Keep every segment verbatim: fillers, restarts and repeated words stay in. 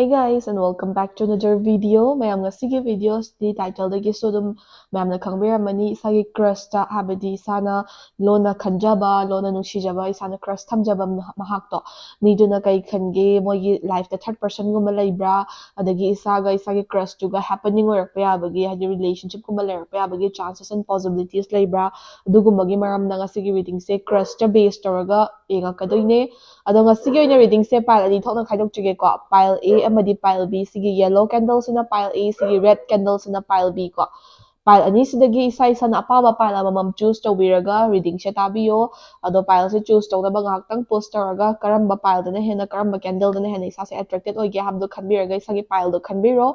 Hey guys, and welcome back to another video. ꯃꯌꯥꯝ, ꯉꯁꯤꯒꯤ videoꯁꯤꯗꯤ titleꯗꯒꯤꯁꯨ ꯑꯗꯨꯝ ꯃꯌꯥꯝꯅ ꯈꯪꯕꯤꯔꯝꯃꯅꯤ, ꯏꯁꯥꯒꯤ crushꯇ, ꯍꯥꯏꯕꯗꯤ ꯏꯁꯥꯅ ꯂꯣꯟꯅ ꯈꯟꯖꯕ, ꯂꯣꯟꯅ ꯅꯨꯡꯁꯤꯖꯕ, ꯏꯁꯥꯅ crush ꯊꯝꯖꯕ ꯃꯍꯥꯛꯇꯣ, ꯃꯤꯗꯨꯅ ꯀꯩ ꯈꯟꯒꯦ, ꯃꯣꯏꯒꯤ lifeꯇ third personꯒꯨꯝꯕ ꯂꯩꯕ꯭ꯔꯥ, ꯑꯗꯒꯤ ꯏꯁꯥꯒ ꯏꯁꯥꯒꯤ crushꯇꯨꯒ happening ꯑꯣꯏꯔꯛꯄ ꯌꯥꯕꯒꯤ, ꯍꯥꯏꯗꯤ relationshipꯀꯨꯝꯕ ꯂꯩꯔꯛꯄ ꯌꯥꯕꯒꯤ chances and possibilities ꯂꯩꯕ꯭ꯔꯥ, ꯑꯗꯨꯒꯨꯝꯕꯒꯤ ꯃꯔꯝꯗ ꯉꯁꯤꯒꯤ readingꯁꯦ crushꯇ base ꯇꯧꯔꯒ ꯌꯦꯡꯉꯛꯀꯗꯣꯏꯅꯦ꯫ ꯑꯗꯣ ꯉꯁꯤꯒꯤ ꯑꯣꯏꯅ readingꯁꯦ pile ꯑꯅꯤ ꯊꯣꯛꯅ ꯈꯥꯏꯗꯣꯛꯆꯒꯦꯀꯣ꯫ Pile A ꯑꯃꯗꯤ pile B, ꯁꯤꯒꯤ yellow candleꯁꯤꯅ pile A, ꯁꯤꯒꯤ red candleꯁꯤꯅ pile B ꯀꯣ꯫ Pile ꯑꯅꯤꯁꯤꯗꯒꯤ ꯏꯁꯥ ꯏꯁꯥꯅ ꯑꯄꯥꯝꯕ pile ꯑꯃꯃꯝ choose ꯇꯧꯕꯤꯔꯒ readingꯁꯦ ꯇꯥꯕꯤꯌꯣ꯫ ꯑꯗꯣ pileꯁꯦ choose ꯇꯧꯅꯕ ꯉꯥꯏꯍꯥꯛꯇꯪ pause ꯇꯧꯔꯒ ꯀꯔꯝꯕ pileꯗꯅ ꯍꯦꯟꯅ, ꯀꯔꯝꯕ candleꯗꯅ ꯍꯦꯟꯅ ꯏꯁꯥꯁꯦ attracted ꯑꯣꯏꯒꯦ ꯍꯥꯏꯕꯗꯣ ꯈꯟꯕꯤꯔꯒ ꯏꯁꯥꯒꯤ pileꯗꯣ ꯈꯟꯕꯤꯔꯣ꯫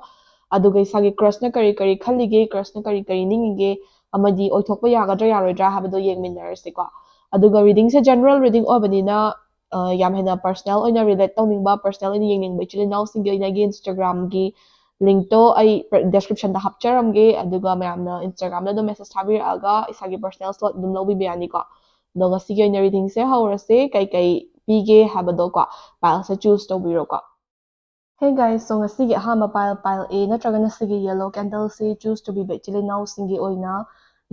ꯑꯗꯨꯒ ꯏꯁꯥꯒꯤ crushꯅ ꯀꯔꯤ ꯀꯔꯤ ꯈꯜꯂꯤꯒꯦ, crushꯅ ꯀꯔꯤ ꯀꯔꯤ ꯅꯤꯡꯉꯤꯒꯦ, ꯑꯃꯗꯤ ꯑꯣꯏꯊꯣꯛꯄ ꯌꯥꯒꯗ꯭ꯔꯥ ꯌꯥꯔꯣꯏꯗ꯭ꯔꯥ ꯍꯥꯏꯕꯗꯣ ꯌꯦꯡꯃꯤꯟꯅꯔꯁꯤꯀꯣ꯫ ꯑꯗꯨꯒ readingꯁꯦ general reading ꯑꯣꯏꯕꯅꯤꯅ, ꯑ, ꯌꯥꯝ ꯍꯦꯟꯅ personal ꯑꯣꯏꯅ relate ꯇꯧꯅꯤꯡꯕ, personal ꯑꯣꯏꯅ ꯌꯦꯡꯅꯤꯡꯕ ꯏꯆꯤꯜ ꯏꯅꯥꯎꯁꯤꯡꯒꯤ ꯑꯣꯏꯅ ꯑꯩꯒꯤ Instagramꯒꯤ linkꯇꯣ ꯑꯩ descriptionꯗ ꯍꯥꯞꯆꯔꯝꯒꯦ, ꯑꯗꯨꯒ ꯃꯌꯥꯝꯅ Instagramꯗ ꯑꯗꯨꯝ message ꯊꯥꯕꯤꯔꯛꯑꯒ ꯏꯁꯥꯒꯤ personal slot ꯑꯗꯨꯝ ꯂꯧꯕꯤꯕ ꯌꯥꯅꯤꯀꯣ꯫ ꯑꯗꯣ ꯉꯁꯤꯒꯤ ꯑꯣꯏꯅ readingꯁꯦ ꯍꯧꯔꯁꯦ, ꯀꯩꯀꯩ ꯄꯤꯒꯦ ꯍꯥꯏꯕꯗꯣꯀꯣ, pileꯁꯦ choose ꯇꯧꯕꯤꯔꯣꯀꯣ꯫ Hey guys, so ꯉꯁꯤꯒꯤ ꯑꯍꯥꯟꯕ pile, pile A ꯅꯠꯇ꯭ꯔꯒꯅ ꯁꯤꯒꯤ yellow candleꯁꯤ choose ꯇꯧꯕꯤꯕ ꯏꯆꯤꯜ ꯏꯅꯥꯎꯁꯤꯡꯒꯤ ꯑꯣꯏꯅ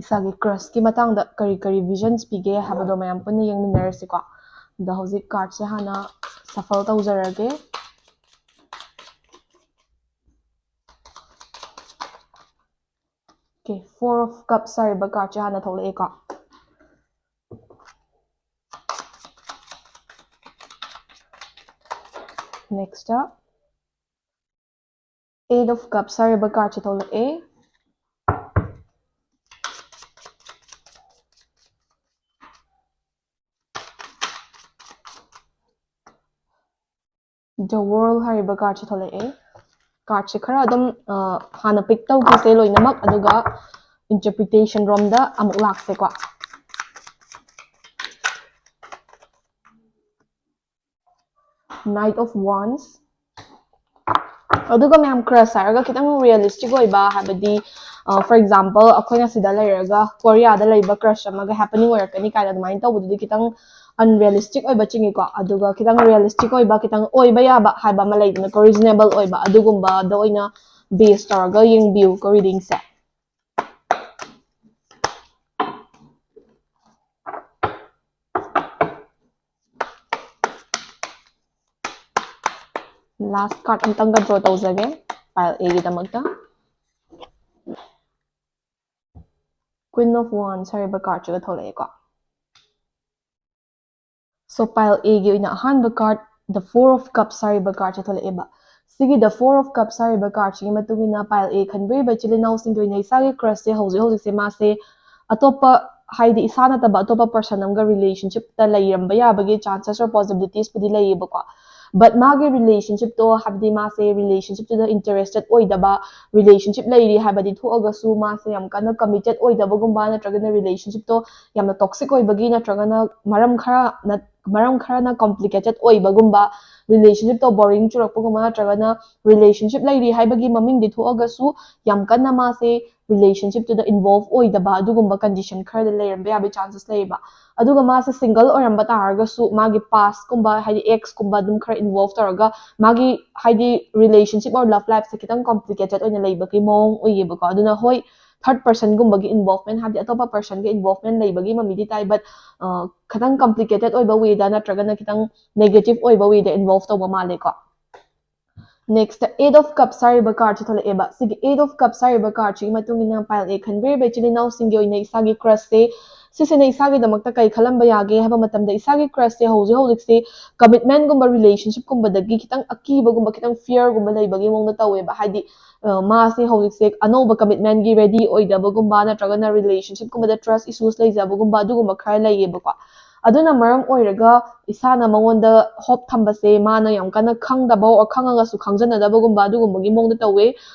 ꯏꯁꯥꯒꯤ crushꯀꯤ ꯃꯇꯥꯡꯗ ꯀꯔꯤ ꯀꯔꯤ visions ꯄꯤꯒꯦ ꯍꯥꯏꯕꯗꯣ ꯃꯌꯥꯝ ꯄꯨꯟꯅ ꯌꯦꯡꯃꯤꯟꯅꯔꯁꯤꯀꯣ꯫ ꯑꯗꯣ ꯍꯧꯖꯤꯛ cardꯁꯦ ꯍꯥꯟꯅ shuffle ꯇꯧꯖꯔꯒꯦ꯫ Okay, Four of Cups ꯍꯥꯏꯔꯤꯕ cardꯁꯦ ꯍꯥꯟꯅ ꯊꯣꯛꯂꯛꯑꯦꯀꯣ꯫ Next, Eight of Cups ꯍꯥꯏꯔꯤꯕ cardꯁꯦ ꯊꯣꯛꯂꯛꯑꯦ꯫ The World ꯍꯥꯏꯔꯤꯕ cardꯁꯦ ꯊꯣꯛꯂꯛꯑꯦ꯫ Cardꯁꯦ ꯈꯔ ꯑꯗꯨꯝ, ꯑ, ꯍꯥꯟꯅ pick ꯇꯧꯈꯤꯁꯦ ꯂꯣꯏꯅꯃꯛ, ꯑꯗꯨꯒ interpretation ꯔꯣꯝꯗ ꯑꯃꯨꯛ ꯂꯥꯛꯁꯦꯀꯣ꯫ Knight of Wands꯫ ꯑꯗꯨꯒ ꯃꯌꯥꯝ, crush ꯍꯥꯏꯔꯒ ꯈꯤꯇꯪ realistic ꯑꯣꯏꯕ, ꯍꯥꯏꯕꯗꯤ, ꯑ, for example, ꯑꯩꯈꯣꯏꯅ ꯁꯤꯗ ꯂꯩꯔꯒ ꯀꯣꯔꯤꯌꯥꯗ ꯂꯩꯕ crush ꯑꯃꯒ happening ꯑꯣꯏꯔꯛꯀꯅꯤ ꯀꯥꯏꯅ ꯑꯗꯨꯃꯥꯏꯅ ꯇꯧꯕꯗꯨꯗꯤ ꯈꯤꯇꯪ, unrealistic ꯑꯣꯏꯕ ꯆꯤꯡꯉꯤꯀꯣ꯫ ꯑꯗꯨꯒ ꯈꯤꯇꯪ realistic ꯑꯣꯏꯕ, ꯈꯤꯇꯪ ꯑꯣꯏꯕ ꯌꯥꯕ ꯍꯥꯏꯕ ꯑꯃ ꯂꯩꯗꯅꯀꯣ, reasonable ꯑꯣꯏꯕ, ꯑꯗꯨꯒꯨꯝꯕꯗ ꯑꯣꯏꯅ base ꯇꯧꯔꯒ ꯌꯦꯡꯕꯤꯌꯨꯀꯣ readingꯁꯦ꯫ Last card ꯑꯝꯇꯪꯒ draw ꯇꯧꯖꯒꯦ pile Aꯒꯤꯗꯃꯛꯇ꯫ Queen of Wands ꯍꯥꯏꯔꯤꯕ cardꯁꯤꯒ ꯊꯣꯛꯂꯛꯑꯦꯀꯣ꯫ So pile Aꯒꯤ ꯑꯣꯏꯅ ꯑꯍꯥꯟꯕ card, the Four of Cups ꯍꯥꯏꯔꯤꯕ cardꯁꯦ ꯊꯣꯛꯂꯛꯑꯦꯕ꯫ ꯁꯤꯒꯤ the Four of Cups ꯍꯥꯏꯔꯤꯕ cardꯁꯤꯒꯤ ꯃꯇꯨꯡ ꯏꯟꯅ pile A ꯈꯟꯕꯤꯔꯤꯕ ꯏꯆꯤꯜ ꯏꯅꯥꯎꯁꯤꯡꯒꯤ ꯑꯣꯏꯅ ꯏꯁꯥꯒꯤ crushꯁꯦ ꯍꯧꯖꯤꯛ ꯍꯧꯖꯤꯛꯁꯦ ꯃꯥꯁꯦ ꯑꯇꯣꯞꯄ, ꯍꯥꯏꯗꯤ ꯏꯁꯥ ꯅꯠꯇꯕ ꯑꯇꯣꯞꯄ person ꯑꯃꯒ relationshipꯇ ꯂꯩꯔꯝꯕ ꯌꯥꯕꯒꯤ chances or possibilitiesꯄꯨꯗꯤ ꯂꯩꯌꯦꯕꯀꯣ꯫ But ꯃꯥꯒꯤ relationshipꯇꯣ, ꯍꯥꯏꯕꯗꯤ ꯃꯥꯁꯦ relationshipꯇꯨꯗ interested ꯑꯣꯏꯗꯕ, relationship ꯂꯩꯔꯤ ꯍꯥꯏꯕꯗꯤ ꯊꯣꯛꯑꯒꯁꯨ ꯃꯥꯁꯦ ꯌꯥꯝ ꯀꯟꯅ committed ꯑꯣꯏꯗꯕꯒꯨꯝꯕ, ꯅꯠꯇ꯭ꯔꯒꯅ relationshipꯇꯣ ꯌꯥꯝꯅ toxic ꯑꯣꯏꯕꯒꯤ, ꯅꯠꯇ꯭ꯔꯒꯅ ꯃꯔꯝ ꯈꯔ ꯅ-, ꯃꯔꯝ ꯈꯔꯅ complicated ꯑꯣꯏꯕꯒꯨꯝꯕ, relationshipꯇꯣ boring ꯆꯨꯔꯛꯄꯒꯨꯝꯕ, ꯅꯠꯇ꯭ꯔꯒꯅ relationship ꯂꯩꯔꯤ ꯍꯥꯏꯕꯒꯤ ꯃꯃꯤꯡꯗꯤ ꯊꯣꯛꯑꯒꯁꯨ ꯌꯥꯝ ꯀꯟꯅ ꯃꯥꯁꯦ relationshipꯇꯨꯗ involve ꯑꯣꯏꯗꯕ, ꯑꯗꯨꯒꯨꯝꯕ condition ꯈꯔꯗ ꯂꯩꯔꯝꯕ ꯌꯥꯕꯒꯤ chances ꯂꯩꯌꯦꯕ꯫ ꯑꯗꯨꯒ ꯃꯥꯁꯦ single ꯑꯣꯏꯔꯝꯕ ꯇꯥꯔꯒꯁꯨ ꯃꯥꯒꯤ pastꯀꯨꯝꯕ, ꯍꯥꯏꯗꯤ exꯀꯨꯝꯕ ꯑꯗꯨꯝ ꯈꯔ involve ꯇꯧꯔꯒ ꯃꯥꯒꯤ, ꯍꯥꯏꯗꯤ relationship or love lifeꯁꯦ ꯈꯤꯇꯪ complicated ꯑꯣꯏꯅ ꯂꯩꯕꯒꯤ ꯃꯑꯣꯡ ꯎꯏꯌꯦꯕꯀꯣ꯫ ꯑꯗꯨꯅ ꯍꯣꯏ, third personꯒꯨꯝꯕꯒꯤ involvement, ꯍꯥꯏꯕꯗꯤ ꯑꯇꯣꯞꯄ personꯒꯤ involvement ꯂꯩꯕꯒꯤ ꯃꯃꯤꯗꯤ ꯇꯥꯏ, but, ꯑ, ꯈꯤꯇꯪ complicated ꯑꯣꯏꯕ wayꯗ ꯅꯠꯇ꯭ꯔꯒꯅ ꯈꯤꯇꯪ negative ꯑꯣꯏꯕ wayꯗ involve ꯇꯧꯕ ꯃꯥꯜꯂꯦꯀꯣ꯫ Next, Eight of Cups ꯍꯥꯏꯔꯤꯕ cardꯁꯤ ꯊꯣꯛꯂꯛꯑꯦꯕ꯫ ꯁꯤꯒꯤ Eight of Cups ꯍꯥꯏꯔꯤꯕ cardꯁꯤꯒꯤ ꯃꯇꯨꯡ ꯏꯟꯅ pile A ꯈꯟꯕꯤꯔꯤꯕ ꯏꯆꯤꯜ ꯏꯅꯥꯎꯁꯤꯡꯒꯤ ꯑꯣꯏꯅ ꯏꯁꯥꯒꯤ crushꯁꯦ, ꯁꯤꯁꯤꯅ ꯏꯁꯥꯒꯤꯗꯃꯛꯇ ꯀꯩ ꯈꯜꯂꯝꯕ ꯌꯥꯒꯦ ꯍꯥꯏꯕ ꯃꯇꯝꯗ, ꯏꯁꯥꯒꯤ crushꯁꯦ ꯍꯧꯖꯤꯛ ꯍꯧꯖꯤꯛꯁꯦ commitmentꯒꯨꯝꯕ, relationshipꯀꯨꯝꯕꯗꯒꯤ ꯈꯤꯇꯪ ꯑꯀꯤꯕꯒꯨꯝꯕ, ꯈꯤꯇꯪ fearꯒꯨꯝꯕ ꯂꯩꯕꯒꯤ ꯃꯑꯣꯡꯗ ꯇꯧꯋꯦꯕ꯫ ꯍꯥꯏꯗꯤ, ꯑ, ꯃꯥꯁꯦ ꯍꯧꯖꯤꯛꯁꯦ ꯑꯅꯧꯕ commitmentꯒꯤ ready ꯑꯣꯏꯗꯕꯒꯨꯝꯕ, ꯅꯠꯇ꯭ꯔꯒꯅ relationshipꯀꯨꯝꯕꯗ trust issues ꯂꯩꯖꯕꯒꯨꯝꯕ, ꯑꯗꯨꯒꯨꯝꯕ ꯈꯔ ꯂꯩꯌꯦꯕꯀꯣ꯫ ꯑꯗꯨꯅ ꯃꯔꯝ ꯑꯣꯏꯔꯒ ꯏꯁꯥꯅ ꯃꯉꯣꯟꯗ hope ꯊꯝꯕꯁꯦ ꯃꯥꯅ ꯌꯥꯝ ꯀꯟꯅ ꯈꯪꯗꯕ, or ꯈꯪꯉꯒꯁꯨ ꯈꯪꯖꯅꯗꯕꯒꯨꯝꯕ, ꯑꯗꯨꯒꯨꯝꯕꯒꯤ ꯃꯑꯣꯡꯗ ꯇꯧꯋꯦ꯫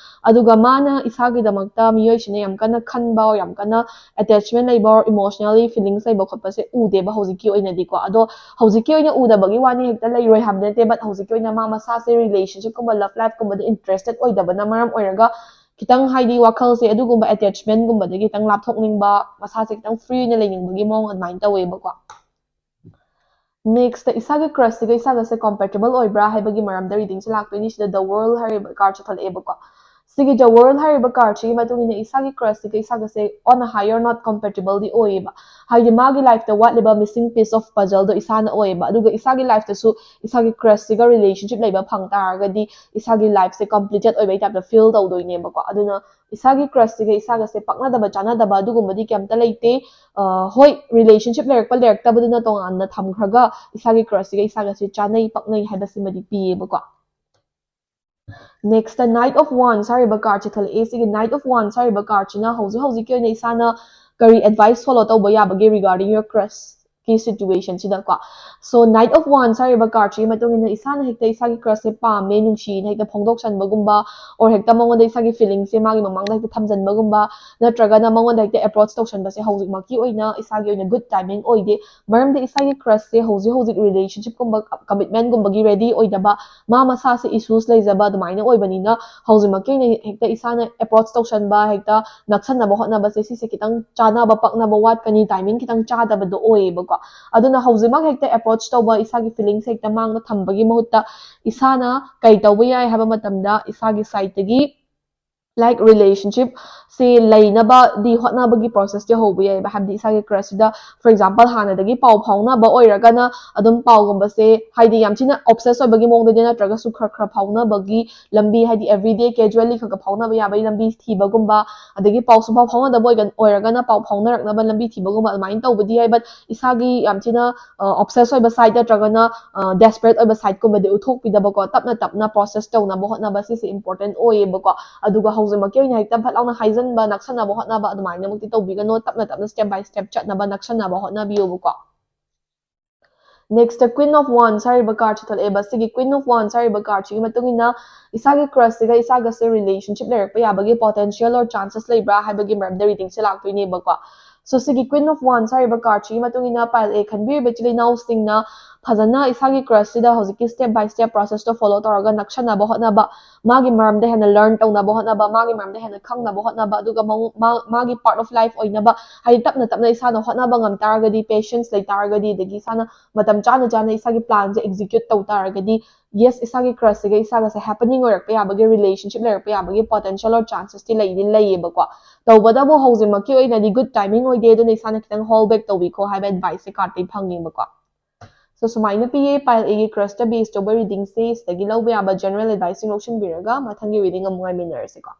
ꯑꯗꯨꯒ ꯃꯥꯅ ꯏꯁꯥꯒꯤꯗꯃꯛꯇ ꯃꯤꯑꯣꯏꯁꯤꯅ ꯌꯥꯝ ꯀꯟꯅ ꯈꯟꯕ, or ꯌꯥꯝ ꯀꯟꯅ attachment ꯂꯩꯕ, or emotionally feelings ꯂꯩꯕ ꯈꯣꯠꯄꯁꯦ ꯎꯗꯦꯕ ꯍꯧꯖꯤꯛꯀꯤ ꯑꯣꯏꯅꯗꯤꯀꯣ꯫ ꯑꯗꯣ ꯍꯧꯖꯤꯛꯀꯤ ꯑꯣꯏꯅ ꯎꯗꯕꯒꯤ ꯋꯥꯅꯤ, ꯍꯦꯛꯇ ꯂꯩꯔꯣꯏ ꯍꯥꯏꯕ ꯅꯠꯇꯦ, but ꯍꯧꯖꯤꯛꯀꯤ ꯑꯣꯏꯅ ꯃꯥ ꯃꯁꯥꯁꯦ relationshipꯀꯨꯝꯕ, love lifeꯀꯨꯝꯕꯗ interested ꯑꯣꯏꯗꯕꯅ ꯃꯔꯝ ꯑꯣꯏꯔꯒ ꯈꯤꯇꯪ, ꯍꯥꯏꯗꯤ, ꯋꯥꯈꯜꯁꯦ ꯑꯗꯨꯒꯨꯝꯕ attachmentꯒꯨꯝꯕꯗꯒꯤ ꯈꯤꯇꯪ ꯂꯥꯞꯊꯣꯛꯅꯤꯡꯕ, ꯃꯁꯥꯁꯦ ꯈꯤꯇꯪ free ꯑꯣꯏꯅ ꯂꯩꯅꯤꯡꯕꯒꯤ ꯃꯑꯣꯡ ꯑꯗꯨꯃꯥꯏꯅ ꯇꯧꯋꯦꯕꯀꯣ꯫ Next, ꯏꯁꯥꯒꯤ crushꯁꯤꯒ ꯏꯁꯥꯒꯁꯦ compatible ꯑꯣꯏꯕ꯭ꯔꯥ ꯍꯥꯏꯕꯒꯤ ꯃꯔꯝꯗ readingꯁꯦ ꯂꯥꯛꯇꯣꯏꯅꯤ꯫ ꯁꯤꯗ The World ꯍꯥꯏꯔꯤꯕ cardꯁꯦ ꯊꯣꯛꯂꯛꯑꯦꯕꯀꯣ꯫ ꯁꯤꯒꯤ The World ꯍꯥꯏꯔꯤꯕ cardꯁꯤꯒꯤ ꯃꯇꯨꯡ ꯏꯟꯅ ꯏꯁꯥꯒꯤ crushꯁꯤꯒ ꯏꯁꯥꯒꯁꯦ on a higher note compatibleꯗꯤ ꯑꯣꯏꯌꯦꯕ꯫ ꯍꯥꯏꯗꯤ ꯃꯥꯒꯤ lifeꯇ ꯋꯥꯠꯂꯤꯕ missing piece of puzzleꯗꯣ ꯏꯁꯥꯅ ꯑꯣꯏꯌꯦꯕ꯫ ꯑꯗꯨꯒ ꯏꯁꯥꯒꯤ lifeꯇꯁꯨ ꯏꯁꯥꯒꯤ crushꯁꯤꯒ relationship ꯂꯩꯕ ꯐꯪ ꯇꯥꯔꯒꯗꯤ ꯏꯁꯥꯒꯤ lifeꯁꯦ completed ꯑꯣꯏꯕꯩ typeꯇ feel ꯇꯧꯗꯣꯏꯅꯦꯕꯀꯣ꯫ ꯑꯗꯨꯅ ꯏꯁꯥꯒꯤ crushꯁꯤꯒ ꯏꯁꯥꯒꯁꯦ ꯄꯛꯅꯗꯕ ꯆꯥꯅꯗꯕ ꯑꯗꯨꯒꯨꯝꯕꯗꯤ ꯀꯩꯝꯇ ꯂꯩꯇꯦ꯫ ꯑ, ꯍꯣꯏ, relationship ꯂꯩꯔꯛꯄ ꯂꯩꯔꯛꯇꯕꯗꯨꯅ ꯇꯣꯉꯥꯟꯅ ꯊꯝꯈ꯭ꯔꯒ ꯏꯁꯥꯒꯤ crushꯁꯤꯒ ꯏꯁꯥꯒꯁꯦ ꯆꯥꯅꯩ ꯄꯛꯅꯩ ꯍꯥꯏꯕꯁꯤꯃꯗꯤ ꯄꯤꯌꯦꯕꯀꯣ꯫ Next, Knight of Wands ꯍꯥꯏꯔꯤꯕ cardꯁꯦ ꯊꯣꯛꯂꯛꯑꯦ꯫ ꯁꯤꯒꯤ Knight of Wands ꯍꯥꯏꯔꯤꯕ cardꯁꯤꯅ ꯍꯧꯖꯤꯛ ꯍꯧꯖꯤꯛꯀꯤ ꯑꯣꯏꯅ ꯏꯁꯥꯅ ꯀꯔꯤ advice follow ꯇꯧꯕ ꯌꯥꯕꯒꯦ regarding your crushꯀꯤ situationꯁꯤꯗꯀꯣ꯫ So, Knight of Wands ꯍꯥꯏꯔꯤꯕ cardꯁꯤꯒꯤ ꯃꯇꯨꯡ ꯏꯟꯅ ꯏꯁꯥꯅ ꯍꯦꯛꯇ ꯏꯁꯥꯒꯤ crushꯁꯦ ꯄꯥꯝꯃꯦ, ꯅꯨꯡꯁꯤꯅ ꯍꯦꯛꯇ ꯐꯣꯡꯗꯣꯛꯁꯟꯕꯒꯨꯝꯕ, or ꯍꯦꯛꯇ ꯃꯉꯣꯟꯗ ꯏꯁꯥꯒꯤ feelingꯁꯦ ꯃꯥꯒꯤ ꯃꯃꯥꯡꯗ ꯍꯦꯛꯇ ꯊꯝꯖꯟꯕꯒꯨꯝꯕ, ꯅꯠꯇ꯭ꯔꯒꯅ ꯃꯉꯣꯟꯗ ꯍꯦꯛꯇ approach ꯇꯧꯁꯟꯕꯁꯦ ꯍꯧꯖꯤꯛꯃꯛꯀꯤ ꯑꯣꯏꯅ ꯏꯁꯥꯒꯤ ꯑꯣꯏꯅ good timing ꯑꯣꯏꯗꯦ꯫ ꯃꯔꯝꯗꯤ ꯏꯁꯥꯒꯤ crushꯁꯦ ꯍꯧꯖꯤꯛ ꯍꯧꯖꯤꯛ relationshipꯀꯨꯝꯕ, commitmentꯀꯨꯝꯕꯒꯤ ready ꯑꯣꯏꯗꯕ, ꯃꯥ ꯃꯁꯥꯁꯦ issues ꯂꯩꯖꯕ ꯑꯗꯨꯃꯥꯏꯅ ꯑꯣꯏꯕꯅꯤꯅ ꯍꯧꯖꯤꯛꯃꯛꯀꯤ ꯑꯣꯏꯅ ꯍꯦꯛꯇ ꯏꯁꯥꯅ approach ꯇꯧꯁꯟꯕ, ꯍꯦꯛꯇ ꯅꯛꯁꯟꯅꯕ ꯍꯣꯠꯅꯕꯁꯦ ꯁꯤꯁꯦ ꯈꯤꯇꯪ ꯆꯥꯅꯕ ꯄꯛꯅꯕ ꯋꯥꯠꯀꯅꯤ, timing ꯈꯤꯇꯪ ꯆꯥꯗꯕꯗꯣ ꯑꯣꯏꯌꯦꯕꯀꯣ꯫ ꯑꯗꯨꯅ ꯍꯧꯖꯤꯛꯃꯛ ꯍꯦꯛꯇ approach ꯇꯧꯕ, ꯏꯁꯥꯒꯤ feelings ꯍꯦꯛꯇ ꯃꯥꯡꯗ ꯊꯝꯕꯒꯤ ꯃꯍꯨꯠꯇ ꯏꯁꯥꯅ ꯀꯩ ꯇꯧꯕ ꯌꯥꯏ ꯍꯥꯏꯕ ꯃꯇꯝꯗ ꯏꯁꯥꯒꯤ sideꯇꯒꯤ, like, relationshipꯁꯤ ꯂꯩꯅꯕꯗꯤ ꯍꯣꯠꯅꯕꯒꯤ processꯇꯤ ꯍꯧꯕ ꯌꯥꯏꯑꯕ꯫ ꯍꯥꯏꯕꯗꯤ ꯏꯁꯥꯒꯤ crushꯁꯤꯗ, for example, ꯍꯥꯟꯅꯗꯒꯤ ꯄꯥꯎ ꯐꯥꯎꯅꯕ ꯑꯣꯏꯔꯒꯅ ꯑꯗꯨꯝ ꯄꯥꯎꯒꯨꯝꯕꯁꯦ, ꯍꯥꯏꯗꯤ ꯌꯥꯝ ꯊꯤꯅ obsess ꯑꯣꯏꯕꯒꯤ ꯃꯑꯣꯡꯗꯗꯤ ꯅꯠꯇ꯭ꯔꯒꯁꯨ ꯈꯔ ꯈꯔ ꯐꯥꯎꯅꯕꯒꯤ ꯂꯝꯕꯤ, ꯍꯥꯏꯗꯤ everyday casually ꯈꯔ ꯈꯔ ꯐꯥꯎꯅꯕ ꯌꯥꯕꯒꯤ ꯂꯝꯕꯤ ꯊꯤꯕꯒꯨꯝꯕ, ꯑꯗꯒꯤ ꯄꯥꯎ ꯁꯨꯡꯐꯥꯎ ꯐꯥꯎꯅꯗꯕ ꯑꯣꯏꯒ-, ꯑꯣꯏꯔꯒꯅ ꯄꯥꯎ ꯐꯥꯎꯅꯔꯛꯅꯕ ꯂꯝꯕꯤ ꯊꯤꯕꯒꯨꯝꯕ ꯑꯗꯨꯃꯥꯏꯅ ꯇꯧꯕꯗꯤ ꯌꯥꯏ꯫ But ꯏꯁꯥꯒꯤ ꯌꯥꯝ ꯊꯤꯅ, ꯑ, obsess ꯑꯣꯏꯕ side ꯅꯠꯇ꯭ꯔꯒꯅ, ꯑ, desperate ꯑꯣꯏꯕ sideꯀꯨꯝꯕꯗꯤ ꯎꯠꯊꯣꯛꯄꯤꯗꯕꯀꯣ, ꯇꯞꯅ ꯇꯞꯅ process ꯇꯧꯅꯕ ꯍꯣꯠꯅꯕ ꯁꯤꯁꯦ important ꯑꯣꯏꯌꯦꯕꯀꯣ꯫ ꯑꯗꯨꯒ ꯍꯧꯖꯤꯛꯃꯛꯀꯤ ꯑꯣꯏꯅ ꯍꯦꯛꯇ ꯐꯠ ꯂꯥꯎꯅ ꯍꯥꯏꯖꯟꯕ, ꯅꯛꯁꯟꯅꯕ ꯍꯣꯠꯅꯕ ꯑꯗꯨꯃꯥꯏꯅꯃꯛꯇꯤ ꯇꯧꯕꯤꯒꯅꯨ, ꯇꯞꯅ ꯇꯞꯅ step by step ꯆꯠꯅꯕ, ꯅꯛꯁꯟꯅꯕ ꯍꯣꯠꯅꯕꯤꯌꯣꯕꯀꯣ꯫ Next, Queen of Wands ꯍꯥꯏꯔꯤꯕ cardꯁꯤ ꯊꯣꯛꯂꯛꯑꯦꯕ꯫ ꯁꯤꯒꯤ Queen of Wands ꯍꯥꯏꯔꯤꯕ cardꯁꯤꯒꯤ ꯃꯇꯨꯡ ꯏꯟꯅ ꯏꯁꯥꯒꯤ crushꯁꯤꯒ ꯏꯁꯥꯒꯁꯦ relationship ꯂꯩꯔꯛꯄ ꯌꯥꯕꯒꯤ potential or chances ꯂꯩꯕ꯭ꯔꯥ ꯍꯥꯏꯕꯒꯤ ꯃꯔꯝꯗ readingꯁꯦ ꯂꯥꯛꯇꯣꯏꯅꯦꯕꯀꯣ꯫ So, ꯁꯤꯒꯤ Queen of Wands ꯍꯥꯏꯔꯤꯕ cardꯁꯤꯒꯤ ꯃꯇꯨꯡ ꯏꯟꯅ pile A ꯈꯟꯕꯤꯔꯤꯕ ꯏꯆꯤꯜ ꯏꯅꯥꯎꯁꯤꯡꯅ ꯐꯖꯅ ꯏꯁꯥꯒꯤ crushꯁꯤꯗ ꯍꯧꯖꯤꯛꯀꯤ step by step processꯇꯣ follow ꯇꯧꯔꯒ ꯅꯛꯁꯟꯅꯕ ꯍꯣꯠꯅꯕ, ꯃꯥꯒꯤ ꯃꯔꯝꯗ ꯍꯦꯟꯅ learn ꯇꯧꯅꯕ ꯍꯣꯠꯅꯕ, ꯃꯥꯒꯤ ꯃꯔꯝꯗ ꯍꯦꯟꯅ ꯈꯪꯅꯕ ꯍꯣꯠꯅꯕ, ꯑꯗꯨꯒ ꯃꯉꯣ- ꯃꯥ- ꯃꯥꯒꯤ part of life ꯑꯣꯏꯅꯕ, ꯍꯥꯏꯗꯤ ꯇꯞꯅ ꯇꯞꯅ ꯏꯁꯥꯅ ꯍꯣꯠꯅꯕ ꯉꯝ ꯇꯥꯔꯒꯗꯤ, patience ꯂꯩ ꯇꯥꯔꯒꯗꯤ, ꯑꯗꯒꯤ ꯏꯁꯥꯅ ꯃꯇꯝ ꯆꯥꯅ ꯆꯥꯅ ꯏꯁꯥꯒꯤ planꯁꯦ execute ꯇꯧ ꯇꯥꯔꯒꯗꯤ, yes, ꯏꯁꯥꯒꯤ crushꯁꯤꯒ ꯏꯁꯥꯒꯁꯦ happening ꯑꯣꯏꯔꯛꯄ ꯌꯥꯕꯒꯤ, relationship ꯂꯩꯔꯛꯄ ꯌꯥꯕꯒꯤ potential or chancesꯇꯤ ꯂꯩꯗꯤ ꯂꯩꯌꯦꯕꯀꯣ꯫ ꯇꯧꯕꯇꯕꯨ ꯍꯧꯖꯤꯛꯃꯛꯀꯤ ꯑꯣꯏꯅꯗꯤ good timing ꯑꯣꯏꯗꯦ, ꯑꯗꯨꯅ ꯏꯁꯥꯅ ꯈꯤꯇꯪ hold back ꯇꯧꯕꯤꯈꯣ ꯍꯥꯏꯕ adviceꯁꯦ cardꯇꯒꯤ ꯐꯪꯉꯦꯕꯀꯣ꯫ So ꯁꯨꯃꯥꯏꯅ ꯄꯤꯌꯦ, pile Aꯒꯤ crushꯇ base ꯇꯧꯕ readingꯁꯦ ꯁꯤꯗꯒꯤ ꯂꯧꯕ ꯌꯥꯕ general adviceꯁꯤꯡ ꯂꯧꯁꯤꯟꯕꯤꯔꯒ ꯃꯊꯪꯒꯤ reading ꯑꯃꯨꯛ ꯉꯥꯏꯃꯤꯟꯅꯔꯁꯤꯀꯣ꯫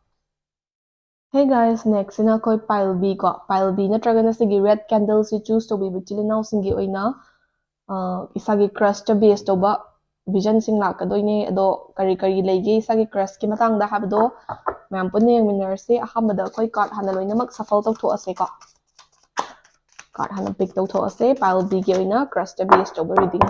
Hey guys, nextꯁꯤꯅ ꯑꯩꯈꯣꯏ pile Bꯀꯣ, pile B ꯅꯠꯇ꯭ꯔꯒꯅ ꯁꯤꯒꯤ red candleꯁꯤ choose ꯇꯧꯕꯤꯕ ꯏꯆꯤꯜ ꯏꯅꯥꯎꯁꯤꯡꯒꯤ ꯑꯣꯏꯅ, ꯑ, ꯏꯁꯥꯒꯤ crushꯇ base ꯇꯧꯕ visionꯁꯤꯡ ꯂꯥꯛꯀꯗꯣꯏꯅꯦ꯫ ꯑꯗꯣ ꯀꯔꯤ ꯀꯔꯤ ꯂꯩꯒꯦ ꯏꯁꯥꯒꯤ crushꯀꯤ ꯃꯇꯥꯡꯗ ꯍꯥꯏꯕꯗꯣ ꯃꯌꯥꯝ ꯄꯨꯟꯅ ꯌꯦꯡꯃꯤꯟꯅꯔꯁꯦ꯫ ꯑꯍꯥꯟꯕꯗ ꯑꯩꯈꯣꯏ card ꯍꯥꯟꯅ ꯂꯣꯏꯅꯃꯛ shuffle ꯇꯧꯊꯣꯛꯑꯁꯦꯀꯣ꯫ Card ꯍꯥꯟꯅ pick ꯇꯧꯊꯣꯛꯑꯁꯦ, pile Bꯒꯤ ꯑꯣꯏꯅ crushꯇ base ꯇꯧꯕ reading꯫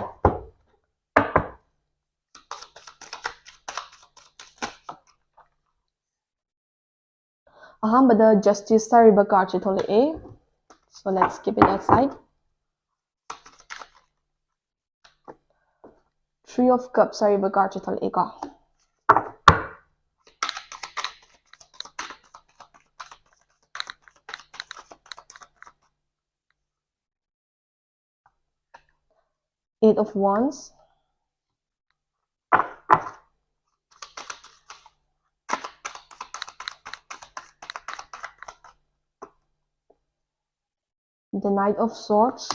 ꯑꯍꯥꯟꯕꯗ Justice ꯍꯥꯏꯔꯤꯕ cardꯁꯦ ꯊꯣꯛꯂꯛꯑꯦ꯫ So let's keep it aside. Three of Cups ꯍꯥꯏꯔꯤꯕ cardꯁꯦ ꯊꯣꯛꯂꯛꯑꯦꯀꯣ꯫ Eight of Wands. The Knight of Swords.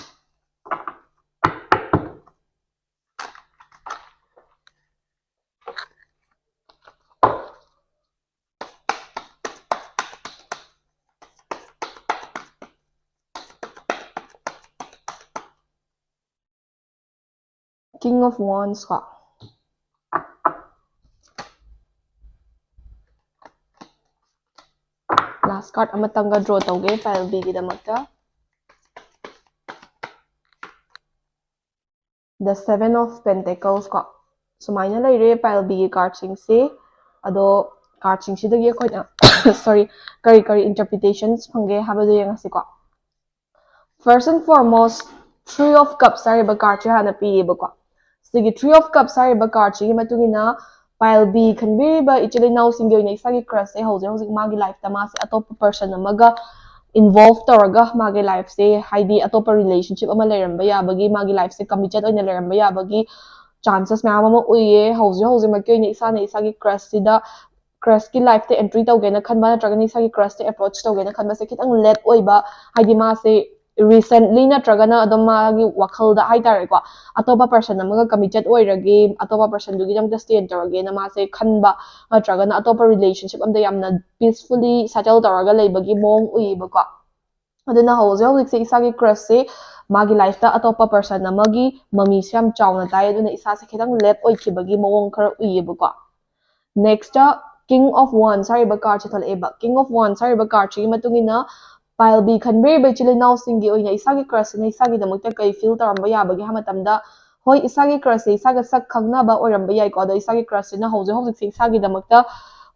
King of Wands ꯀꯣ꯫ Last card ꯑꯃꯇꯪꯒ draw ꯇꯧꯒꯦ pile Bꯒꯤꯗꯃꯛꯇ꯫ The Seven of Pentacles ꯀꯣ꯫ ꯁꯨꯃꯥꯏꯅ ꯂꯩꯔꯦ pile Bꯒꯤ cardꯁꯤꯡꯁꯦ꯫ ꯑꯗꯣ cardꯁꯤꯡꯁꯤꯗꯒꯤ ꯑꯩꯈꯣꯏꯅ sorry, ꯀꯔꯤ ꯀꯔꯤ interpretations ꯐꯪꯒꯦ ꯍꯥꯏꯕꯗꯨ ꯌꯦꯡꯉꯁꯤꯀꯣ꯫ First and foremost, Three of Cups ꯍꯥꯏꯔꯤꯕ card ꯁꯦ ꯍꯥꯟꯅ ꯄꯤꯌꯦꯕꯀꯣ꯫ ꯁꯤꯒꯤ Three of Cups ꯍꯥꯏꯔꯤꯕ card ꯁꯤꯒꯤ ꯃꯇꯨꯡ ꯏꯟꯅ pile B ꯈꯟꯕꯤꯔꯤꯕ ꯏꯆꯤꯜ ꯏꯅꯥꯎꯁꯤꯡꯒꯤ ꯑꯣꯏꯅ ꯏꯁꯥꯒꯤ crush ꯁꯦ ꯍꯧꯖꯤꯛ ꯍꯧꯖꯤꯛ ꯃꯥꯒꯤ life ꯇ ꯃꯥꯁꯦ ꯑꯇꯣꯞꯄ person ꯑꯃꯒ involve ꯇꯧꯔꯒ ꯃꯥꯒꯤ life ꯁꯦ, ꯍꯥꯏꯗꯤ ꯑꯇꯣꯞꯄ relationship ꯑꯃ ꯂꯩꯔꯝꯕ ꯌꯥꯕꯒꯤ, ꯃꯥꯒꯤ life ꯁꯦ committed ꯑꯣꯏꯅ ꯂꯩꯔꯝꯕ ꯌꯥꯕꯒꯤ chances ꯃꯌꯥꯝ ꯑꯃ ꯎꯏꯌꯦ꯫ ꯍꯧꯖꯤꯛ ꯍꯧꯖꯤꯛꯃꯛꯀꯤ ꯑꯣꯏꯅ ꯏꯁꯥꯅ ꯏꯁꯥꯒꯤ crush ꯁꯤꯗ, crush ꯀꯤ life ꯇ entry ꯇꯧꯒꯦꯅ ꯈꯟꯕ ꯅꯠꯇ꯭ꯔꯒꯅ ꯏꯁꯥꯒꯤ crush ꯇ approach ꯇꯧꯒꯦꯅ ꯈꯟꯕꯁꯦ ꯈꯤꯇꯪ late ꯑꯣꯏꯕ, ꯍꯥꯏꯗꯤ ꯃꯥꯁꯦ recently ꯅꯠꯇ꯭ꯔꯒꯅ ꯑꯗꯨꯝ ꯃꯥꯒꯤ ꯋꯥꯈꯜꯗ ꯍꯥꯏꯇꯥꯔꯦꯀꯣ, ꯑꯇꯣꯞꯄ person ꯑꯃꯒ committed ꯑꯣꯏꯔꯒꯦ, ꯑꯇꯣꯞꯄ person ꯗꯨꯒꯤꯗꯃꯛꯇ stand ꯇꯧꯔꯒꯦꯅ ꯃꯥꯁꯦ ꯈꯟꯕ, ꯅꯠꯇ꯭ꯔꯒꯅ ꯑꯇꯣꯞꯄ relationship ꯑꯝꯗ ꯌꯥꯝꯅ peacefully settle ꯇꯧꯔꯒ ꯂꯩꯕꯒꯤ ꯃꯑꯣꯡ ꯎꯏꯌꯦꯕꯀꯣ꯫ ꯑꯗꯨꯅ ꯍꯧꯖꯤꯛ ꯍꯧꯖꯤꯛꯁꯦ ꯏꯁꯥꯒꯤ crush ꯁꯦ ꯃꯥꯒꯤ life ꯇ ꯑꯇꯣꯞꯄ person ꯑꯃꯒꯤ ꯃꯃꯤꯁꯦ ꯌꯥꯝ ꯆꯥꯎꯅ ꯇꯥꯏ, ꯑꯗꯨꯅ ꯏꯁꯥꯁꯦ ꯈꯤꯇꯪ late ꯑꯣꯏꯈꯤꯕꯒꯤ ꯃꯑꯣꯡ ꯈꯔ ꯎꯏꯌꯦꯕꯀꯣ꯫ Next ꯇ King of Wands ꯍꯥꯏꯔꯤꯕ card say ꯊꯣꯛꯂꯛꯑꯦꯕ꯫ King of Wands ꯍꯥꯏꯔꯤꯕ card ꯁꯤꯒꯤ ꯃꯇꯨꯡ ꯏꯟꯅ pile B ꯈꯟꯕꯤꯔꯤꯕ ꯏꯆꯤꯜ ꯏꯅꯥꯎꯁꯤꯡꯒꯤ ꯑꯣꯏꯅ ꯏꯁꯥꯒꯤ crush ꯁꯤꯅ ꯏꯁꯥꯒꯤꯗꯃꯛꯇ ꯀꯩ feel ꯇꯧꯔꯝꯕ ꯌꯥꯕꯒꯦ ꯍꯥꯏꯕ ꯃꯇꯝꯗ, ꯍꯣꯏ, ꯏꯁꯥꯒꯤ crush ꯁꯦ ꯏꯁꯥꯒ ꯁꯛ ꯈꯪꯅꯕ ꯑꯣꯏꯔꯝꯕ ꯌꯥꯏꯀꯣ, ꯑꯗꯣ ꯏꯁꯥꯒꯤ crush ꯁꯤꯅ ꯍꯧꯖꯤꯛ ꯍꯧꯖꯤꯛꯁꯦ ꯏꯁꯥꯒꯤꯗꯃꯛꯇ,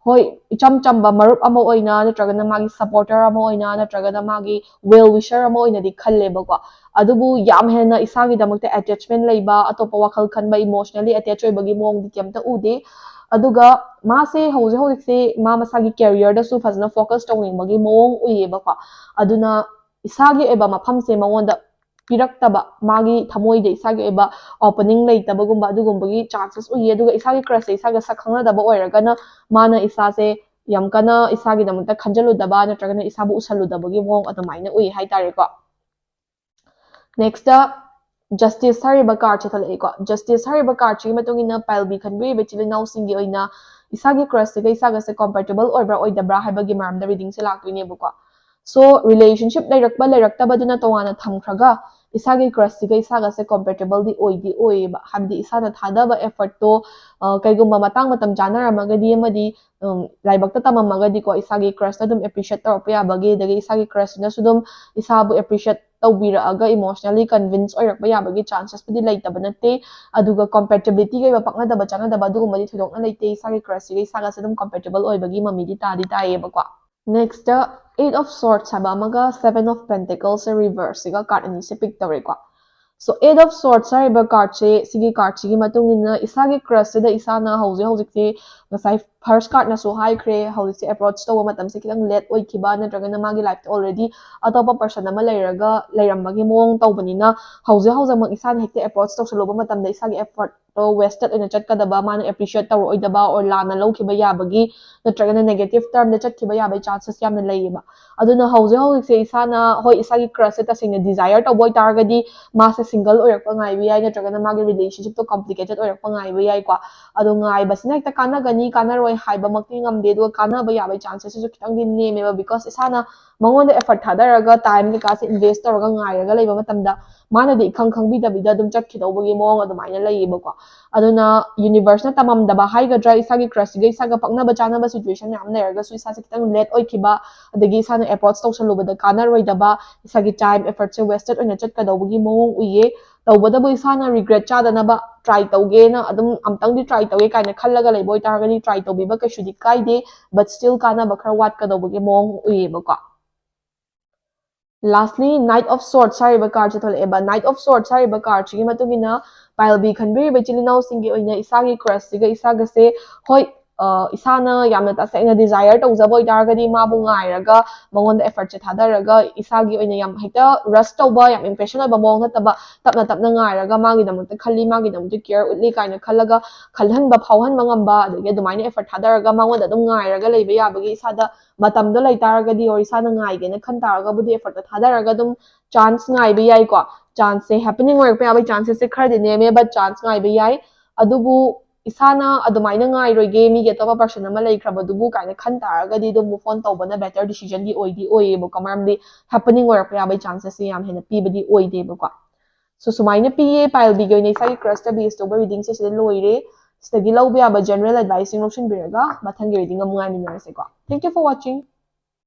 ꯍꯣꯏ, ꯏꯆꯝ ꯆꯝꯕ ꯃꯔꯨꯞ ꯑꯃ ꯑꯣꯏꯅ ꯅꯠꯇ꯭ꯔꯒꯅ ꯃꯥꯒꯤ supporter ꯑꯃ ꯑꯣꯏꯅ ꯅꯠꯇ꯭ꯔꯒꯅ ꯃꯥꯒꯤ well wisher ꯑꯃ ꯑꯣꯏꯅꯗꯤ ꯈꯜꯂꯦꯕꯀꯣ꯫ ꯑꯗꯨꯕꯨ ꯌꯥꯝ ꯍꯦꯟꯅ ꯏꯁꯥꯒꯤꯗꯃꯛꯇ attachment ꯂꯩꯕ, ꯑꯇꯣꯞꯄ ꯋꯥꯈꯜ ꯈꯟꯕ, emotionally attach ꯑꯣꯏꯕꯒꯤ ꯃꯑꯣꯡꯗꯤ ꯀꯩꯝꯇ ꯎꯗꯦ꯫ ꯑꯗꯨꯒ ꯃꯥꯁꯦ ꯍꯧꯖꯤꯛ ꯍꯧꯖꯤꯛꯁꯦ ꯃꯥ ꯃꯁꯥꯒꯤ career ꯗꯁꯨ ꯐꯖꯅ focus ꯇꯧꯅꯤꯡꯕꯒꯤ ꯃꯑꯣꯡ ꯎꯏꯌꯦꯕꯀꯣ꯫ ꯑꯗꯨꯅ ꯏꯁꯥꯒꯤ ꯑꯣꯏꯕ ꯃꯐꯝꯁꯦ ꯃꯉꯣꯟꯗ ꯄꯤꯔꯛꯇꯕ, ꯃꯥꯒꯤ ꯊꯃꯣꯏꯗ ꯏꯁꯥꯒꯤ ꯑꯣꯏꯕ opening ꯂꯩꯇꯕꯒꯨꯝꯕ ꯑꯗꯨꯒꯨꯝꯕꯒꯤ chances ꯎꯏꯌꯦ꯫ ꯑꯗꯨꯒ ꯏꯁꯥꯒꯤ crush ꯁꯦ ꯏꯁꯥꯒ ꯁꯛ ꯈꯪꯅꯗꯕ ꯑꯣꯏꯔꯒꯅ ꯃꯥꯅ ꯏꯁꯥꯁꯦ ꯌꯥꯝ ꯀꯟꯅ ꯏꯁꯥꯒꯤꯗꯃꯛꯇ ꯈꯟꯖꯜꯂꯨꯗꯕ ꯅꯠꯇ꯭ꯔꯒꯅ ꯏꯁꯥꯕꯨ ꯎꯁꯜꯂꯨꯗꯕꯒꯤ ꯃꯑꯣꯡ ꯑꯗꯨꯃꯥꯏꯅ ꯎꯏ ꯍꯥꯏꯇꯥꯔꯦꯀꯣ꯫ Next ꯇ Justice ꯍꯥꯏꯔꯤꯕ card ꯁꯦ ꯊꯣꯛꯂꯛꯏꯀꯣ꯫ Justice ꯍꯥꯏꯔꯤꯕ card ꯁꯤꯒꯤ ꯃꯇꯨꯡ ꯏꯟꯅ pile B ꯈꯟꯕꯤꯔꯤꯕ ꯏꯆꯤꯜ ꯏꯅꯥꯎꯁꯤꯡꯒꯤ ꯑꯣꯏꯅ ꯏꯁꯥꯒꯤ crush ꯁꯤꯒ ꯏꯁꯥꯒꯁꯦ compatible ꯑꯣꯏꯕ꯭ꯔꯥ ꯑꯣꯏꯗꯕ꯭ꯔꯥ ꯍꯥꯏꯕꯒꯤ ꯃꯔꯝꯗ reading ꯁꯦ ꯂꯥꯛꯇꯣꯏꯅꯦꯕꯀꯣ꯫ So relationship ꯂꯩꯔꯛꯄ ꯂꯩꯔꯛꯇꯕꯗꯨꯅ ꯇꯣꯉꯥꯟꯅ ꯊꯝꯈ꯭ꯔꯒ ꯏꯁꯥꯒꯤ crush ꯁꯤꯒ ꯏꯁꯥꯒꯁꯦ compatible ꯗꯤ ꯑꯣꯏꯗꯤ ꯑꯣꯏꯌꯦꯕ꯫ ꯍꯥꯏꯕꯗꯤ ꯏꯁꯥꯅ ꯊꯥꯗꯕ effort ꯇꯣ, ꯑ, ꯀꯩꯒꯨꯝꯕ ꯃꯇꯥꯡ ꯃꯇꯝ ꯆꯥꯅꯔꯝꯃꯒꯗꯤ ꯑꯃꯗꯤ, ꯎꯝ, ꯂꯥꯏꯕꯛꯇ ꯇꯝꯃꯝꯃꯒꯗꯤꯀꯣ, ꯏꯁꯥꯒꯤ crush ꯇ ꯑꯗꯨꯝ appreciate ꯇꯧꯔꯛꯄ ꯌꯥꯕꯒꯤ, ꯑꯗꯒꯤ ꯏꯁꯥꯒꯤ crush ꯁꯤꯅꯁꯨ ꯑꯗꯨꯝ ꯏꯁꯥꯕꯨ appreciate ꯇꯧꯕꯤꯔꯛꯑꯒ emotionally convince ꯑꯣꯏꯔꯛꯄ ꯌꯥꯕꯒꯤ chances ꯄꯨꯗꯤ ꯂꯩꯇꯕ ꯅꯠꯇꯦ꯫ ꯑꯗꯨꯒ compatibility ꯒꯤ ꯑꯣꯏꯕ ꯄꯛꯅꯗꯕ ꯆꯥꯅꯗꯕ ꯑꯗꯨꯒꯨꯝꯕꯗꯤ ꯊꯣꯏꯗꯣꯛꯅ ꯂꯩꯇꯦ꯫ ꯏꯁꯥꯒꯤ crush ꯁꯤꯒ ꯏꯁꯥꯒꯁꯦ ꯑꯗꯨꯝ compatible ꯑꯣꯏꯕꯒꯤ ꯃꯃꯤꯗꯤ ꯇꯥꯗꯤ ꯇꯥꯏꯌꯦꯕꯀꯣ꯫ Next ꯇ Eight of Swords ꯍꯥꯏꯕ ꯑꯃꯒ Seven of Pentacles say reverse ꯁꯤꯒ card ꯑꯅꯤꯁꯦ pick ꯇꯧꯔꯦꯀꯣ꯫ So, Eight of Swords ꯍꯥꯏꯔꯤꯕ cardꯁꯦ, ꯁꯤꯒꯤ cardꯁꯤꯒꯤ ꯃꯇꯨꯡ ꯏꯟꯅ ꯏꯁꯥꯒꯤ crushꯁꯤꯗ ꯏꯁꯥꯅ ꯍꯧꯖꯤꯛ ꯍꯧꯖꯤꯛꯁꯦ, ꯉꯁꯥꯏ first cardꯅꯁꯨ ꯍꯥꯏꯈ꯭ꯔꯦ, ꯍꯧꯖꯤꯛꯁꯦ approach ꯇꯧꯕ ꯃꯇꯝꯁꯦ ꯈꯤꯇꯪ late ꯑꯣꯏꯈꯤꯕ, ꯅꯠꯇ꯭ꯔꯒꯅ ꯃꯥꯒꯤ lifeꯇ already ꯑꯇꯣꯞꯄ person ꯑꯃ ꯂꯩꯔꯒ ꯂꯩꯔꯝꯕꯒꯤ ꯃꯑꯣꯡ ꯇꯧꯕꯅꯤꯅ, ꯍꯧꯖꯤꯛ ꯍꯧꯖꯤꯛꯃꯛ ꯏꯁꯥꯅ ꯍꯦꯛꯇ approach ꯇꯧꯁꯜꯂꯨꯕ ꯃꯇꯝꯗ ꯏꯁꯥꯒꯤ effortꯇꯣ wasted ꯑꯣꯏꯅ ꯆꯠꯀꯗꯕ, ꯃꯥꯅ appreciate ꯇꯧꯔꯛꯑꯣꯏꯗꯕ or ꯂꯥꯟꯅ ꯂꯧꯈꯤꯕ ꯌꯥꯕꯒꯤ, ꯅꯠꯇ꯭ꯔꯒꯅ negative termꯗ ꯆꯠꯈꯤꯕ ꯌꯥꯕꯒꯤ chances ꯌꯥꯝꯅ ꯂꯩꯌꯦꯕ꯫ ꯑꯗꯨꯅ ꯍꯧꯖꯤꯛ ꯍꯧꯖꯤꯛꯁꯦ ꯏꯁꯥꯅ, ꯍꯣꯏ, ꯏꯁꯥꯒꯤ crushꯁꯦ ꯇꯁꯦꯡꯅ desire ꯇꯧꯕ ꯑꯣꯏꯇꯥꯔꯒꯗꯤ ꯃꯥꯁꯦ single ꯑꯣꯏꯔꯛꯄ ꯉꯥꯏꯕ ꯌꯥꯏ, ꯅꯠꯇ꯭ꯔꯒꯅ ꯃꯥꯒꯤ relationshipꯇꯣ complicated ꯑꯣꯏꯔꯛꯄ ꯉꯥꯏꯕ ꯌꯥꯏꯀꯣ꯫ ꯑꯗꯣ ꯉꯥꯏꯕꯁꯤꯅ ꯍꯦꯛꯇ ꯀꯥꯟꯅꯒꯅꯤ ꯀꯥꯟꯅꯔꯣꯏ ꯍꯥꯏꯕꯃꯛꯇꯤ ꯉꯝꯗꯦ, ꯑꯗꯨꯒ ꯀꯥꯟꯅꯕ ꯌꯥꯕꯒꯤ chancesꯁꯤꯁꯨ ꯈꯤꯇꯪꯗꯤ ꯅꯦꯝꯃꯦꯕ, because ꯏꯁꯥꯅ ꯃꯉꯣꯟꯗ effort ꯊꯥꯗꯔꯒ time ꯀꯩꯀꯥꯁꯦ invest ꯇꯧꯔꯒ ꯉꯥꯏꯔꯒ ꯂꯩꯕ ꯃꯇꯝꯗ ꯃꯥꯅꯗꯤ ꯏꯈꯪ ꯈꯪꯕꯤꯗꯕꯤꯗ ꯑꯗꯨꯝ ꯆꯠꯈꯤꯗꯧꯕꯒꯤ ꯃꯑꯣꯡ ꯑꯗꯨꯃꯥꯏꯅ ꯂꯩꯌꯦꯕꯀꯣ꯫ ꯑꯗꯨꯅ universeꯅ ꯇꯝꯃꯝꯗꯕ ꯍꯥꯏꯒꯗ꯭ꯔꯥ, ꯏꯁꯥꯒꯤ crushꯁꯤꯒ ꯏꯁꯥꯒ ꯄꯛꯅꯕ ꯆꯥꯅꯕ situation ꯃꯌꯥꯝ ꯂꯩꯔꯒꯁꯨ ꯏꯁꯥꯁꯦ ꯈꯤꯇꯪ late ꯑꯣꯏꯈꯤꯕ, ꯑꯗꯒꯤ ꯏꯁꯥꯅ approach ꯇꯧꯁꯜꯂꯨꯕꯗ ꯀꯥꯟꯅꯔꯣꯏꯗꯕ, ꯏꯁꯥꯒꯤ time effortꯁꯦ wasted ꯑꯣꯏꯅ ꯆꯠꯀꯗꯧꯕꯒꯤ ꯃꯑꯣꯡ ꯎꯏꯌꯦ꯫ ꯇꯧꯕꯇꯕꯨ ꯏꯁꯥꯅ regret ꯆꯥꯗꯅꯕ try ꯇꯧꯒꯦꯅ ꯑꯗꯨꯝ ꯑꯝꯇꯪꯗꯤ try ꯇꯧꯒꯦ ꯀꯥꯏꯅ ꯈꯜꯂꯒ ꯂꯩꯕ ꯑꯣꯏꯇꯥꯔꯒꯗꯤ try ꯇꯧꯕꯤꯕ ꯀꯩꯁꯨꯗꯤ ꯀꯥꯏꯗꯦ, but still ꯀꯥꯟꯅꯕ ꯈꯔ ꯋꯥꯠꯀꯗꯧꯕꯒꯤ ꯃꯑꯣꯡ ꯎꯏꯌꯦꯕꯀꯣ꯫ Lastly, Knight of Swords ꯍꯥꯏꯔꯤꯕ cardꯁꯦ ꯊꯣꯛꯂꯛꯑꯦꯕ꯫ Knight of Swords ꯍꯥꯏꯔꯤꯕ cardꯁꯤꯒꯤ ꯃꯇꯨꯡ ꯏꯟꯅ, pile B ꯈꯟꯕꯤꯔꯤꯕ ꯏꯆꯤꯜ ꯏꯅꯥꯎꯁꯤꯡꯒꯤ ꯑꯣꯏꯅ ꯏꯁꯥꯒꯤ crushꯁꯤꯒ ꯏꯁꯥꯒꯁꯦ, ꯍꯣꯏ, ꯑ, ꯏꯁꯥꯅ ꯌꯥꯝꯅ ꯇꯁꯦꯡꯅ desire ꯇꯧꯖꯕ ꯑꯣꯏꯇꯥꯔꯒꯗꯤ ꯃꯥꯕꯨ ꯉꯥꯏꯔꯒ ꯃꯉꯣꯟꯗ effortꯁꯦ ꯊꯥꯗꯔꯒ ꯏꯁꯥꯒꯤ ꯑꯣꯏꯅ ꯌꯥꯝ ꯍꯦꯛꯇ rush ꯇꯧꯕ, ꯌꯥꯝ impatient ꯑꯣꯏꯕ ꯃꯑꯣꯡ ꯅꯠꯇꯕ, ꯇꯞꯅ ꯇꯞꯅ ꯉꯥꯏꯔꯒ ꯃꯥꯒꯤꯗꯃꯛꯇ ꯈꯜꯂꯤ, ꯃꯥꯒꯤꯗꯃꯛꯇ care ꯎꯠꯂꯤ ꯀꯥꯏꯅ ꯈꯜꯂꯒ ꯈꯜꯍꯟꯕ ꯐꯥꯎꯍꯟꯕ ꯉꯝꯕ, ꯑꯗꯒꯤ ꯑꯗꯨꯃꯥꯏꯅ effort ꯊꯥꯗꯔꯒ ꯃꯉꯣꯟꯗ ꯑꯗꯨꯝ ꯉꯥꯏꯔꯒ ꯂꯩꯕ ꯌꯥꯕꯒꯤ ꯏꯁꯥꯗ ꯃꯇꯝꯗꯣ ꯂꯩꯇꯥꯔꯒꯗꯤ, or ꯏꯁꯥꯅ ꯉꯥꯏꯒꯦꯅ ꯈꯟ ꯇꯥꯔꯒꯕꯨꯗꯤ effortꯇꯣ ꯊꯥꯗꯔꯒ ꯑꯗꯨꯝ chance ꯉꯥꯏꯕ ꯌꯥꯏꯀꯣ꯫ Chanceꯁꯦ happening ꯑꯣꯏꯔꯛꯄ ꯌꯥꯕꯒꯤ chancesꯁꯦ ꯈꯔꯗꯤ ꯅꯦꯝꯃꯦ, but chance ꯉꯥꯏꯕ ꯌꯥꯏ꯫ ꯑꯗꯨꯕꯨ ꯏꯁꯥꯅ ꯑꯗꯨꯃꯥꯏꯅ ꯉꯥꯏꯔꯣꯏꯒꯦ, ꯃꯤꯒꯤ ꯑꯇꯣꯞꯄ person ꯑꯃ ꯂꯩꯈ꯭ꯔꯕꯗꯨꯕꯨ ꯀꯥꯏꯅ ꯈꯟ ꯇꯥꯔꯒꯗꯤ ꯑꯗꯨꯝ move on ꯇꯧꯕꯅ better decisionꯗꯤ ꯑꯣꯏꯗꯤ ꯑꯣꯏꯌꯦꯕꯀꯣ, ꯃꯔꯝꯗꯤ happening ꯑꯣꯏꯔꯛꯄ ꯌꯥꯕꯒꯤ chancesꯁꯦ ꯌꯥꯝ ꯍꯦꯟꯅ ꯄꯤꯕꯗꯤ ꯑꯣꯏꯗꯦꯕꯀꯣ꯫ So, ꯁꯨꯃꯥꯏꯅ ꯄꯤꯌꯦ, pile Bꯒꯤ ꯑꯣꯏꯅ ꯏꯁꯥꯒꯤ crushꯇ base ꯇꯧꯕ readingꯁꯦ ꯁꯤꯗ ꯂꯣꯏꯔꯦ꯫ ꯁꯤꯗꯒꯤ ꯂꯧꯕ ꯌꯥꯕ general adviceꯁꯤꯡ ꯂꯧꯁꯤꯟꯕꯤꯔꯒ ꯃꯊꯪꯒꯤ reading ꯑꯃꯨꯛ ꯉꯥꯏꯃꯤꯟꯅꯔꯁꯦꯀꯣ꯫ Thank you for watching.